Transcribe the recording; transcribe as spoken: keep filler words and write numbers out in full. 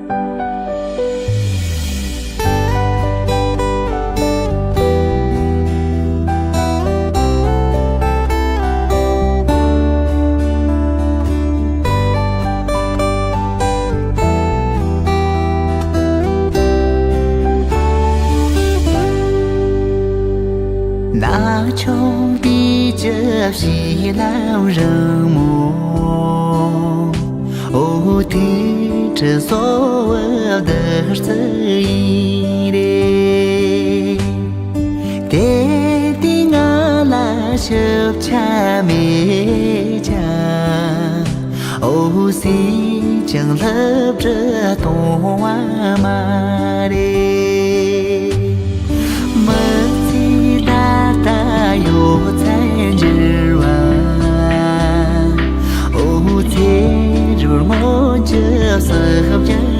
ན་ཆུང་དུས་ཀྱི་གཤིས་ལམ་རིང་མོ། འོ་དེ་དྲི་བཟོ་བའི་བདུད་རྩི་ཡིན་རེད། དེ་དུས་ང་ལ་ཞིབ་ཆ་མེད་ཀྱང་། འོ་སྲིད་ཀྱང་ལྷུབ་འགྲོ་གཏོང་བ་མ་རེད། མི་ཚེ་ད་ལྟ་ཡོད་ཚད་འགྱུར་བ། འོ་ཚེ་རབས་སྔོན་གྱི་བསམ་ཡས་